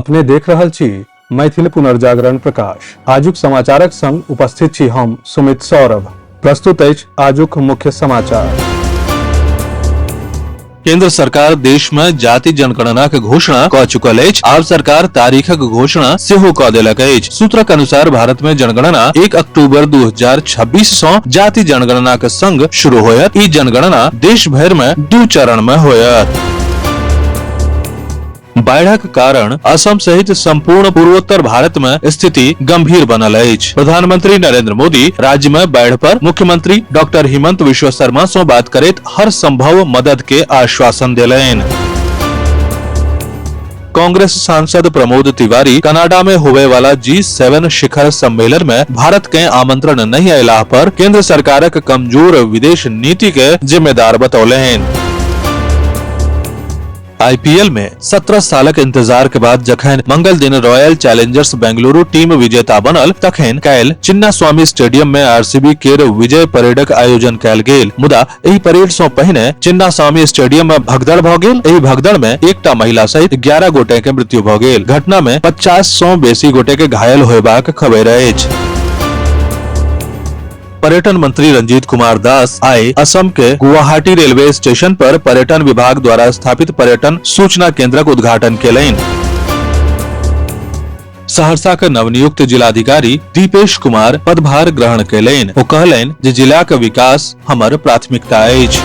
अपने देख रहल छी मैथिल पुनर्जागरण प्रकाश। आजुक समाचारक संग उपस्थित छी हम सुमित सौरभ। प्रस्तुत अछि आजुक मुख्य समाचार। केंद्र सरकार देश में जाति जनगणना के घोषणा क चुकल अछि। आब सरकार तारीखक घोषणा सेहो क देलक अछि। सूत्रक अनुसार भारत में जनगणना 1 अक्टूबर 2026 सँ जाति जनगणना के संग शुरू होयत। ई जनगणना देश भरि में 2 चरण में होयत। बाढ़क कारण असम सहित संपूर्ण पूर्वोत्तर भारत में स्थिति गंभीर बनल अछि। प्रधानमंत्री नरेंद्र मोदी राज्य में बाढ़ पर मुख्यमंत्री डॉक्टर हिमंत विश्व शर्मा से बात करैत हर संभव मदद के आश्वासन देलनि। कांग्रेस सांसद प्रमोद तिवारी कनाडा में होवे वाला G7 शिखर सम्मेलन में भारत के आमंत्रण नहीं अयला पर केंद्र सरकारक कमजोर विदेश नीति के जिम्मेदार बतौलनि। आईपीएल में 17 सालक इंतजार के बाद जखन मंगल दिन रॉयल चैलेंजर्स बेंगलुरु टीम विजेता बनल तखन काल्हि चिन्नास्वामी स्टेडियम में आरसीबी केर विजय परेडक आयोजन कयल गेल। मुदा एहि परेड सँ पहिने चिन्नास्वामी स्टेडियम में भगदड़ भ गेल। एहि भगदड़ में एकटा महिला सहित 11 गोटे के मृत्यु भ गेल। घटना में 50 सँ बेसी गोटे के घायल होयबाक खबर अछि। पर्यटन मंत्री रंजीत कुमार दास आइ असम के गुवाहाटी रेलवे स्टेशन पर पर्यटन विभाग द्वारा स्थापित पर्यटन सूचना केंद्रक उद्घाटन केलनि। सहरसा के नवनियुक्त जिलाधिकारी दीपेश कुमार पदभार ग्रहण केलनि। ओ कहलनि जे जिलाक विकास हमर प्राथमिकता अछि।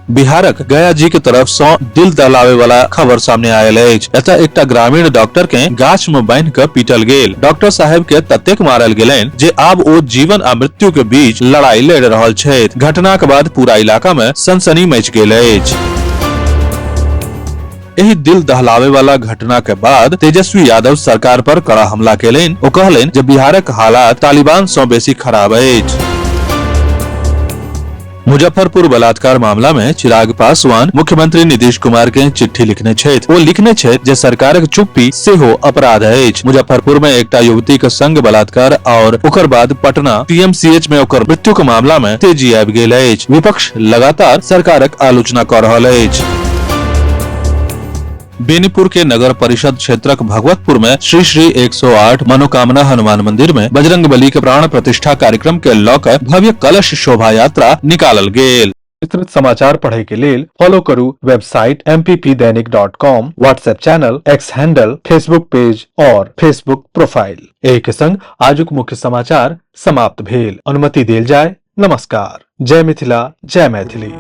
बिहारक गया जी के तरफ सँ दिल दहलावे वाला खबर सामने आयल अछि। एतय एकटा ग्रामीण डॉक्टर के गाछ में बांधि के पीटल गेल। डॉक्टर साहेब के ततेक मारल गेलनि जे आब ओ जीवन आ मृत्यु के बीच लड़ाई लड़ रहल छथि। घटना के बाद पूरा इलाका में सनसनी मचि गेल अछि। एहि दिल दहलावे वाला घटना के बाद तेजस्वी यादव सरकार पर कड़ा हमला केलनि। ओ कहलनि जे बिहारक हालात तालिबान सँ बेसी खराब अछि। मुजफ्फरपुर बलात्कार मामला में चिराग पासवान मुख्यमंत्री नीतीश कुमार के चिट्ठी लिखने छथि। ओ लिखने छथि जे सरकारक चुप्पी सेहो अपराध अछि। मुजफ्फरपुर में एकटा युवती के संग बलात्कार और ओकर बाद पटना पीएमसीएच में ओकर मृत्यु के मामला में तेजी आबि गेल अछि। विपक्ष लगातार सरकारक आलोचना क रहल अछि। बेनीपुर के नगर परिषद क्षेत्रक भगवतपुर में श्री श्री 108 मनोकामना हनुमान मंदिर में बजरंग बली के प्राण प्रतिष्ठा कार्यक्रम के लऽ कऽ भव्य कलश शोभा यात्रा निकालल गेल। विस्तृत समाचार पढ़े के लेल फॉलो करू website mppdainik.com, WhatsApp channel, X handle, Facebook page और फेसबुक प्रोफाइल। एहि के संग आजुक मुख्य समाचार समाप्त भेल। अनुमति देल जाय। नमस्कार। जय मिथिला, जय मैथिली।